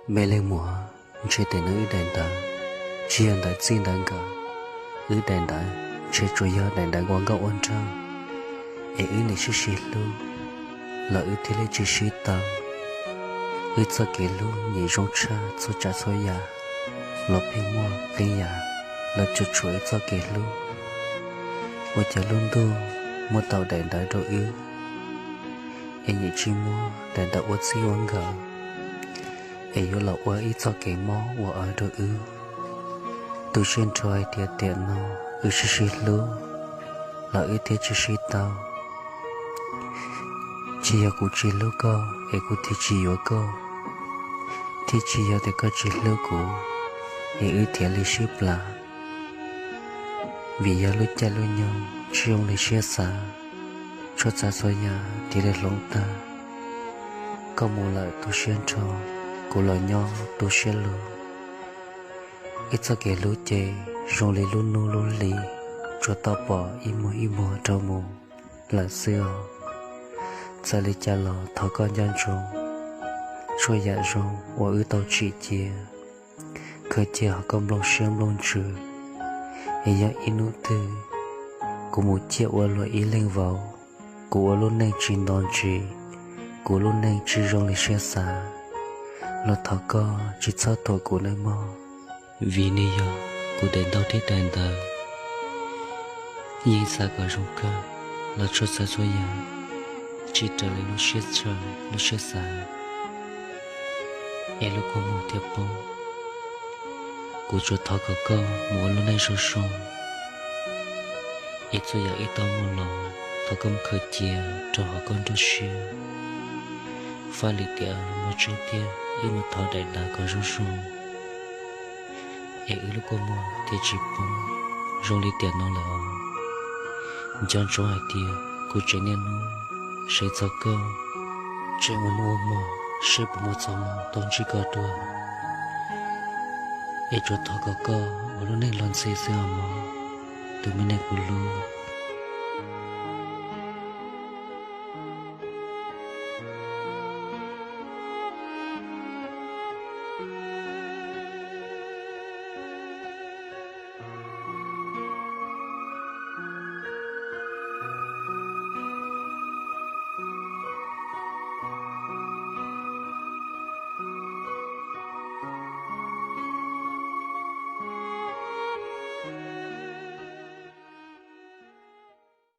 Me leej muam, ntshe tes neeg wb daim ntawv tsis yog ntawv txij ntawv nkawm. Wb daim ntawv ntshe tsuas yog daim ntawv ua nkauj ua nraug, es wb niam sib sib hlub los wb thiaj li tsis sib tau. Wb txoj kev hlub nyiam zoo tshaj txhua tsav txhua yam, los pheej muaj qee yam los tsuam tsuam wb txoj kev hlub. Ua cas lub ntuj muab tau daim ntawv rau wb, es nyiam tsis muab daim ntawv ua txij ua nkawm, es yuav los ua ib txoj kev mob ua awv rau wb. Tu siab nrho hais tias tiam no wb sib sib hlub los wb thiaj tsis sib tau. Tsis yog kuv tsis hlub koj es kuv thiaj tsis yuav koj, thiab tsis yog tias koj tsis hlub kuv es wb thiaj li sib plam. Vim yog lub caij lub nyoog tsis zoo li siab xav, txhua tsav txhua yam thiaj li hloov tag. Koj mus lawm tu siab nrho, kuv los nyob tu siab lug. Ib txoj kev hlub ces zoo li lub hnub lub hli, tsuas tau pom ib muag ib muag rau mus lawm xwb os. Txawm li cas los thov koj nco ntsoov txhua yam zoo uas wb tau tsim cia, khaws cia ho koj nplooj siab nplooj ntsws, es yog ib hnub twg kuv mus ciaj ua luag ib leeg vauv, kuv ua lub neej tsis nto ntsis, kuv lub neej tsis zoo li siab xav, los thov koj tsis txhob thuam kuv nawb mog. Vim nws yog kuv daim ntaub thiab daim ntawv, yeej xav kom zoo kawg los txhua tsav txhua yam tsis raws li lub siab ntshaw lub siab xav, es lub kua muag thiaj poob. Kuv tsuas thov kom koj mus ua lub neej zoo zoo, es txhua yam wb tau muaj los thov koj mus khaws cia rau hauv koj nruab siab. Faj lwm tiam no tseeb tiag wb mus thov daim ntawv kom zoo zoo, es wb lub kua muag thiaj tsis poob zoo li tiam no lawm os. Nco ntsoov hais tias kuv tseem niaj hnub saib txog koj, tseem ua hnub ua hmo saib puas muaj txoj hmoo tau ntsib koj dua, es tsuas thov kom koj ua lub neej luag ntxhi xwb os mog, tus me neeg kuv hlub.